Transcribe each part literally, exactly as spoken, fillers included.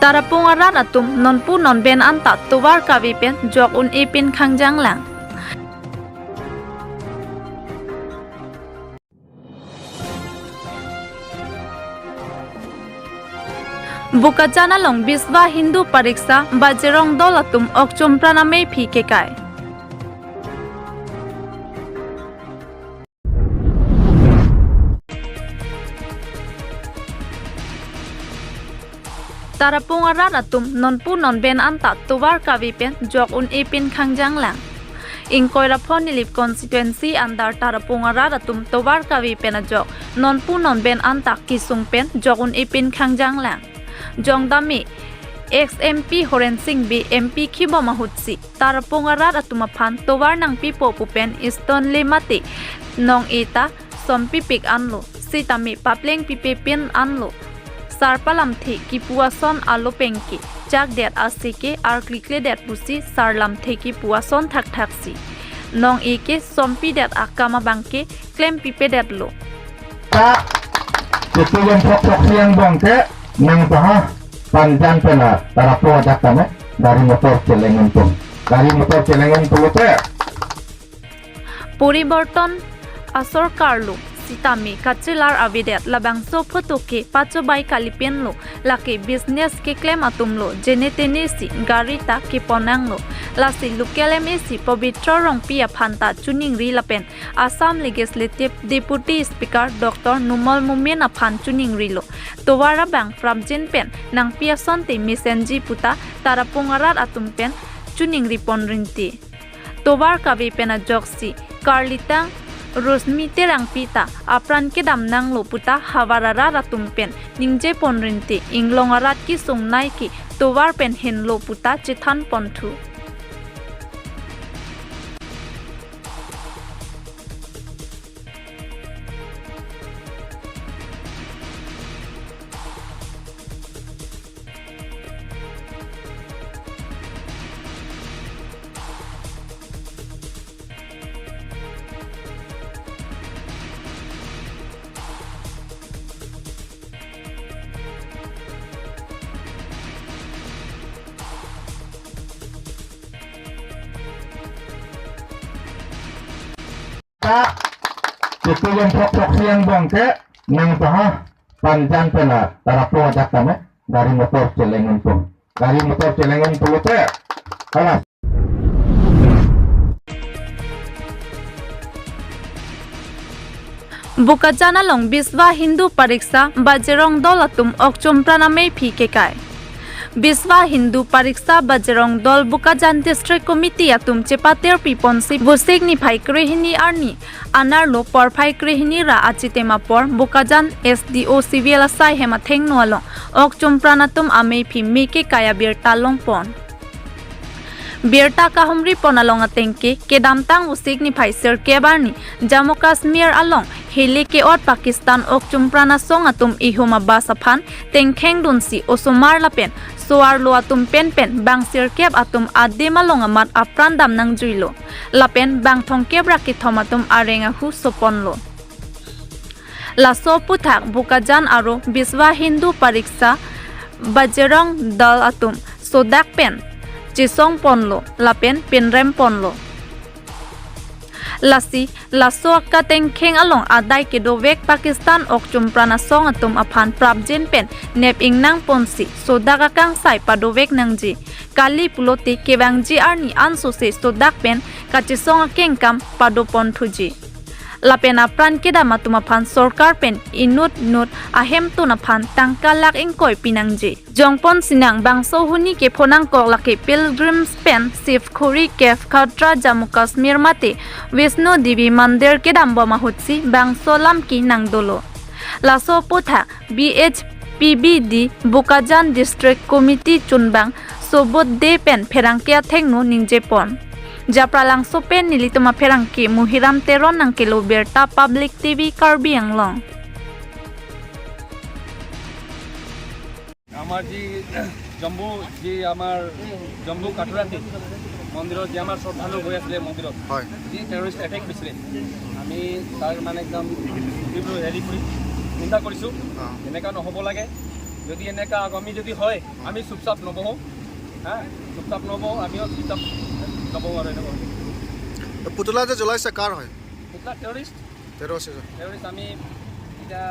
Tarapung arat atum nonpu nonben anta tovar kave pen jok un-e pin khangjang lang. Bokajan along Biswa Hindu Pariksha Bajrang Dal atum okchum pran ameiphi kekai. Tarapung arat atum nonpu nonben anta tovar kave pen jok un-e pin khangjang lang. Ingkoi ra pho Nilip constituency under Tarapung arat atum tovar kave pen ajok nonpu nonben anta kesung pen jok un-e pin khangjang lang. Jongdam me ex M P Horen Sing Bey M P kibom ahutsi Tarapung arat atum aphan tovar nangpipo pu pen Stone le mate nong-e ta sompipik anlo, sitame papleng pipe pin anlo. Sarpa lamthe kipu ason alo penke chakdet ase ke arklikledet pusi sar lamthe kipu ason thakthak si nong-e ke sompidet akam abang ke klem pipedetlo. Ta, itu yang sok sok siang bang ke, nang paha, panjan pena, tarapo ajak kami, gari motor celengan pun. Gari motor celengan puluh te. Poriborton asorkar lo, sitame kachelar avedet labangso photo ke pachobai kalipin lo, lake business keklem atum lo, jene tene si gari ta keponang lo. Lasi local M A C Pabitra Rongpi aphan ta chuningri lapen Assam Legislative Deputy Speaker Doctor Numal Momin aphan chuningri lo. Tovar abang prapjin pen nangpi asonte mesenji puta Tarapung arat atum pen chuningri pon rinti. Tovar kave pen ajoksi karlitang Rosmi Terangpi ta apran kedam nanglo puta havar arat atum pen ningje pon rinti, inglong arat kesung nai ke tovar pen henlo puta chethan ponthu. Ta, itu yang sok sok siang bang ke, nang paha, panjan pena, tarapo ajak kami, gari motor celengan pun. Gari motor celengan puluh te. Kalas. Bokajan along Biswa Hindu Pariksha Bajrang Dal atum okchum pran ameiphi kekai. Biswa Hindu Pariksha Bajrang Dal Bokajan District Committee atum chepatir piponsi Vosik niphai krehini arni anerlo porphai krehini ra achitim apor Bokajan S D O Civil asai hem athengno along okchum pran atum ameiphi me kekai abirta longpon. Birta kahumri pon along ateng ke, kedamtang Vosik niphai sirkep arni Jammu Kashmir along heli ke-ot Pakistan okchum pran asong atum ihum abas aphan tengkheng dunsi osomar lapen so-arlo atum penpen bang sirkep atum adim along amat apran dam nangjuilo. Lapen bang thomkep ra kethom atum areng ahu soponlo. Laso aphuthak Bokajan aro Biswa Hindu Pariksha Bajrang Dal atum sodak pen chesong ponlo lapen pinrem ponlo. Lasi laso akatengkheng along adai kedovek Pakistan okchum pran asong atum aphan prapjin pen nep ingnang ponsi sodak akangsai padovek nangji. Kali pulote kevangji arni ansose sodak pen kachesong akengkam pado ponthuji. Lapen apran kedam atum aphan sorkar pen inut inut ahemtun aphan tangka lakh ingkoi pinangji. Jongpon sinang bangso huni kephonangkok lake pilgrims pen Shivkhuri Cave Katra Jammu Kashmir mate Vaishno Devi Mandir kedambom ahutsi bangso lamki nangdolo. Laso aphuthak B H P B D Bokajan District Committee chunbang Sobot De pen pherangke athengno ningjepon. Japralangso pen nelitum apherangke Muhiram Teron nangkelo birta Public T V Karbi Anglong. আমাৰ যি জম্মু, যি আমাৰ জম্মু কাঠুৰাতে মন্দিৰত যি আমাৰ শ্ৰদ্ধালু গৈ আছিলে মন্দিৰত, হয়। যি টেৰৰিষ্ট এটেক হৈছিলে, আমি তাৰ মানে একদম তীব্ৰ হেৰি কৰি নিন্দা কৰিছোঁ। অ। এনেকুৱা নহ'ব লাগে। যদি এনেকা আগামী যদি হয়, আমি চুপচাপ নবহোঁ। হা, চুপচাপ নবহোঁ, আমিও চুপচাপ নবহোঁ আৰু এনেকুৱা হ'ব। তো পুতলা যে জ্বলাইছে, কাৰ হয়? পুতলা টেৰৰিষ্ট। টেৰৰিষ্ট। টেৰৰিষ্ট। আমি এতিয়া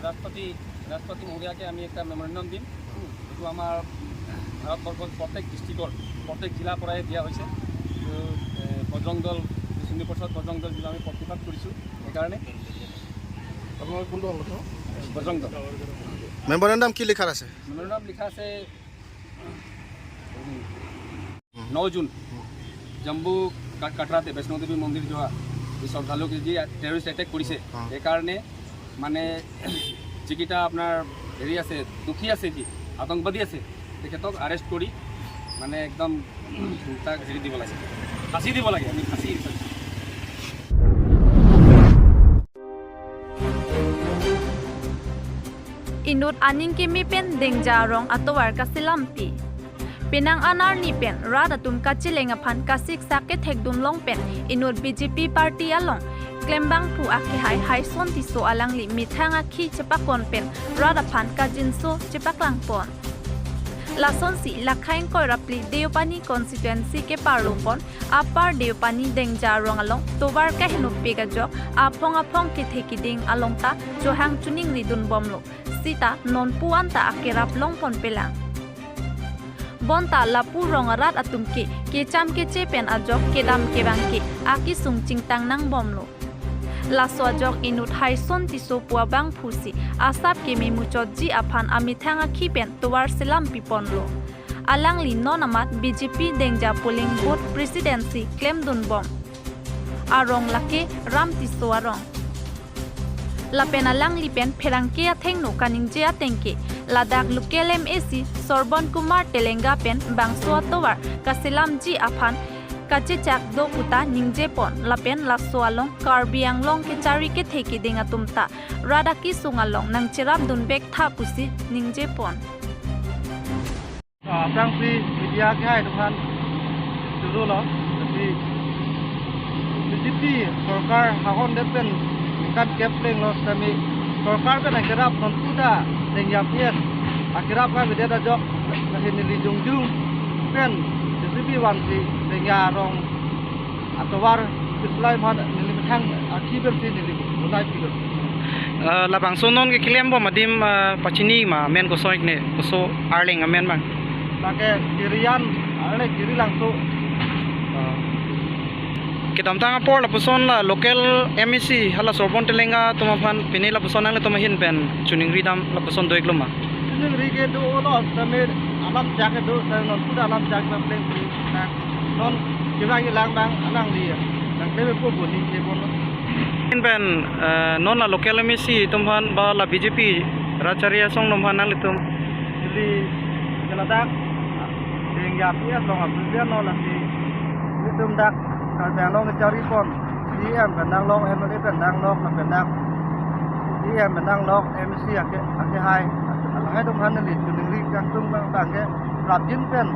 ৰাষ্ট্ৰপতি, ৰাষ্ট্ৰপতি মহোদয়াকে আমি এটা মেমৰেণ্ডাম দিম। এইটো আমাৰ ভাৰতবৰ্ষত প্ৰত্যেক ডিষ্ট্ৰিক্টৰ, প্ৰত্যেক জিলাৰ পৰাই দিয়া হৈছে। তো, এ, বজৰং দল, বিষ্ণুপ্ৰসাদ বজৰং দল বুলি আমি প্ৰতিবাদ কৰিছোঁ। সেইকাৰণে আপোনালোকে কোনটো দল? বজৰং দল। মেমৰেণ্ডাম কি লিখাৰ আছে? মেমৰেণ্ডাম লিখা আছে, ন জুন, জম্মু কা-, কাটৰাতে বৈষ্ণো দেৱী মন্দিৰ যোৱা এই শ্ৰদ্ধালুকে যি টেৰৰিষ্ট এটেক কৰিছে, অ। সেইকাৰণে মানে যিকেইটা আপোনাৰ হেৰি আছে, দুখী আছে, যি আতংকবাদী আছে, তেখেতক আৰেষ্ট কৰি মানে একদম তাক হেৰি দিব লাগে, ফাঁচী দিব লাগে। আমি ফাঁচী বিচাৰিছোঁ। Inut aning keme pen Dengja arong atovar kaselampi. Penang anerni pen rat atum kacheleng aphan kasiksak kethekdun long pen inut B J P party along klembangphu akehai Haison Tisso alangli methang akhi chepakon pen rat aphan kajinso chepaklangpon. Lasonsi lakha ingkoi ra phli Deopani constituency keparlopon Upper Deopani Dengja arong along tovar kahenopik ajok aphong aphong kethe kiding along ta chohang choningri dunbomlo. Sita non pu anta akerap longponpelang. Bonta lapu rong arat atum ke kecham keche pen ajok kedam kevang ke akesung chingtang nangbomlo. Laso ajok inut Haison Tisso pu abangphusi asap keme muchotji aphan amethang akhi pen tovar selampiponlo. Alangli non amat B J P Dengja polling booth presidency klemdunbom arong lake Ram Tisso arong. Lapen alangli pen pherangke athengno kaningje ateng ke ladak local M A C Sorbon Kumar Telenga pen bangso atovar kaselamji aphan kachechak do puta ningjepon lapen laso along Karbi Anglong kechari kethe kiding atum ta rat akesung along nangcherap dunvek tha pusi ningjepon. Ah, aphrangsi media kehai atum aphan choro lo, tapi B J P sorkar hahon det pen ningkan kep plenglo sitame sorkar pen akerap non pu ta Dengja P S akerap kavedet ajok, lasi neli jongjung pen J C B vansi Dengja arong atovar keselam aphan neli methang akhi pensi neli bonai pilo. Eh, labangso non keklembom adim, eh, pachini ma amen koson ikne, koson arleng amen bang? Lake Kirian, arleng Kirilangso. Eh, kedamtang apor lapuson la local M A C hala Sorbon Telenga atum aphan pine lapuson nanglitum ahin pen choningri dam lapuson do-iklo ma? Choningri kedo-o lo, sitame alam chak kedo, sitame non pu ta alam chak ta plengpli. Non kevang kelang abang alangli nangklempo pu ningjeponlo. Lapen, eh, non la local M A C atum aphan ba la B J P rat chari asong atum aphan nanglitum? Neli ke ladak Dengja P S along aphubian lo, lasi nelitum dak Karbi Anglong kecharipon, C E M pen nanglok, M L A pen nanglok, lapen dak C E M pen nanglok, M A C ake, akehai, lahai atum aphan neli choningri kangtung abang abang ke rapjin pen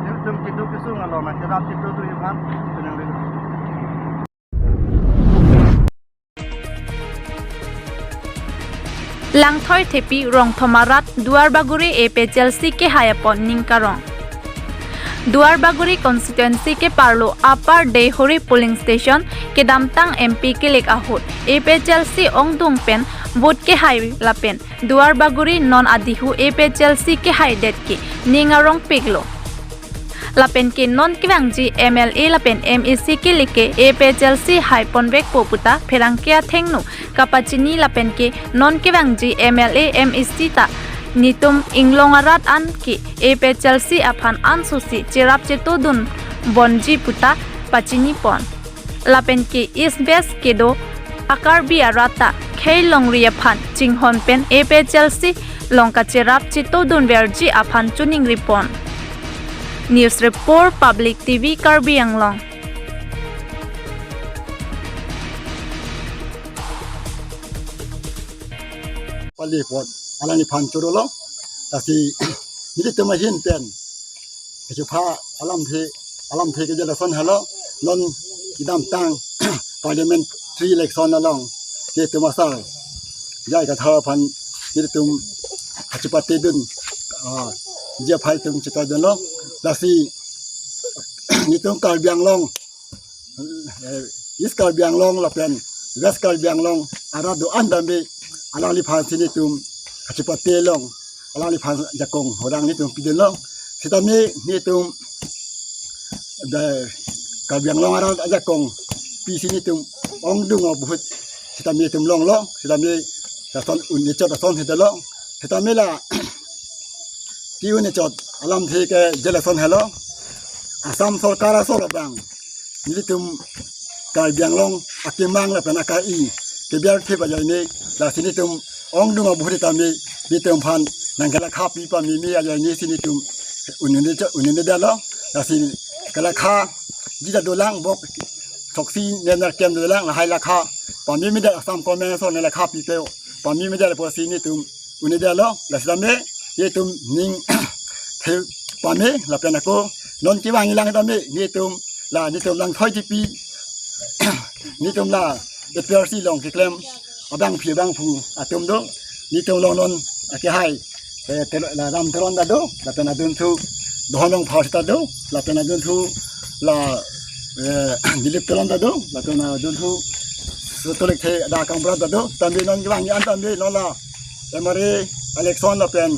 nelitum keduk kesung along nangcherap chitudun aphan choningri. Langthoi Thepi Rongthom arat Duarbagori A P H L C kehai apon ning karong. Duarbagori constituency keparlo Upper Deihori polling station kedamtang M P kelek ahut A P H L C ongdung pen vote kehai lapen Duarbagori non adihu A P H L C kehaidet ke ning arongpiklo. Lapen ke non kevangji M L A lapen M A C kelek ke A P H L C haiponvekpo puta pherangke athengno kapachini lapen ke non kevangji M L A M A C ta netum inglong arat an ke A P H L C aphan ansosi cherap chetudun bonji puta pachinipon. Lapen ke East West kedo a-Karbi arat ta khei longri aphan chinghon pen A P H L C along kacherap chetudunverji aphan choningripon. News Report, Public T V, Karbi Anglong. Pali apot alangliphan choro lo, lasi nelitum ahin pen kachepha alamthe, alamthe keja lason helo, non kedamtang parliamentary election along nelitum asar J I Kathar aphan nelitum kachepatedun, ah, ji aphai atum chetadunlo. Lasi netum Karbi Anglong, eh, East Karbi Anglong lapen West Karbi Anglong arat do-an dambe alangliphan si netum kachepate long, alangliphan ajakong horang netum pidunlo. Sitame netum da Karbi Anglong arat ajakong pisi netum ongdung ahut sitame netum longlo, sitame lason un-e chot ason sitame long, sitame la ti un-e chot alamthe ke je lason helo. Assam sorkar asor abang nelitum Karbi Anglong akemang lapen akar-i kebiar thip ajoine, lasi netum ongdung ahut tame netumphan nangkelakha pi pameme ajoine si netum un-e chot un-e detlo. Lasi kelakhaji ta dolang, bok thoksi nener kem dolang, lahai lakha pameme det, Assam government asor ne lakha pipe pameme det pusi netum un-e detlo. Lasi tame netum ning the pame lapen ako non kevang-i lang tame netum la netum Langthoi Tipi, netum la A P R C along keklem abangpi abangphu atum do, netum along non akehai, eh, Ter-, la Ram Teron ta do, lapen adunthu Dohon Rongphar ta do, lapen adunthu la, eh, Dilip Teron ta do, lapen adunthu Soto Lekthe ada Kambra ta do, tame non kevang-i an tame non la M R A election lapen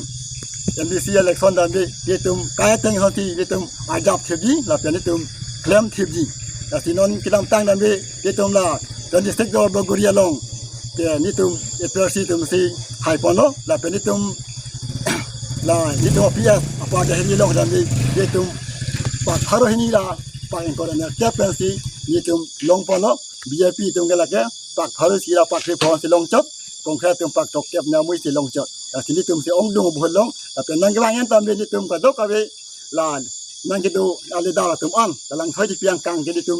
M D C election dambe netum kai ateng hoti netum ajap thipji lapen netum klem thipji. Lasi non kedamtang dambe netum la twenty-six Duarbagori along ke netum A P R C atum si haiponlo, lapen netum la netum P S apa dahiri along dambe netum pak pharo hini la pak ingkoi ra nerkep pensi netum longponlo. B J P atum ke lake pak pharo isi ra pak krepho si longchot, Congress atum pak throk kep namui si longchot. Lasi netum si ongdung ahut long, lapen nangkevang-i an tame netum kadokave la nangkedo ale dal atum an, la Langthoi Tipi angkang ke netum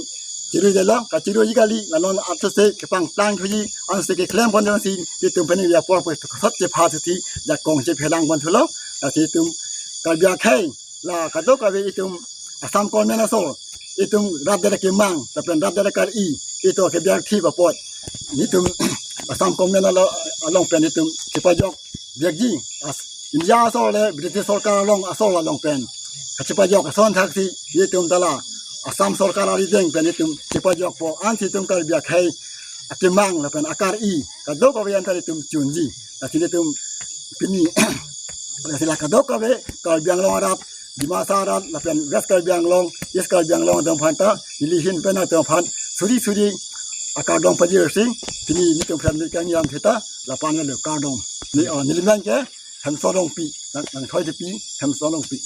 chiru detlo, kachiruji kali, la non atose kepangtang thuji ansi keklempon dong si netum pen apor pu sot chepha thuthi ajakong chephelang pon thulo. Lasi netum Karbi akhei la kadokave itum Assam government asor, itum rat det akemang lapen rat det akar-i, itum kebiar thip apot netum Assam government alo-, along pen itum chepajok biakji. As-, India asor le British sorkar along asor along pen kachepajok ason thaksi itum ta la Assam sorkar arideng pen itum chepajokpo, ansi itum Karbi akhei akemang lapen akar-i kadokave an ta itum chunji. Lasi itum pini lasi la kadokave Karbi Anglong arat, Dimasa arat, lapen West Karbi Anglong, East Karbi Anglong atum aphan ta neli ahin pen atum aphan suri suri akardom pajirsi, pini netum phan ni kang yam theta lapu-an lo kardom. Ni, oh, neli amen ke Hemso Rongpi, Lang, Langthoi Tipi, Hemso Rongpi.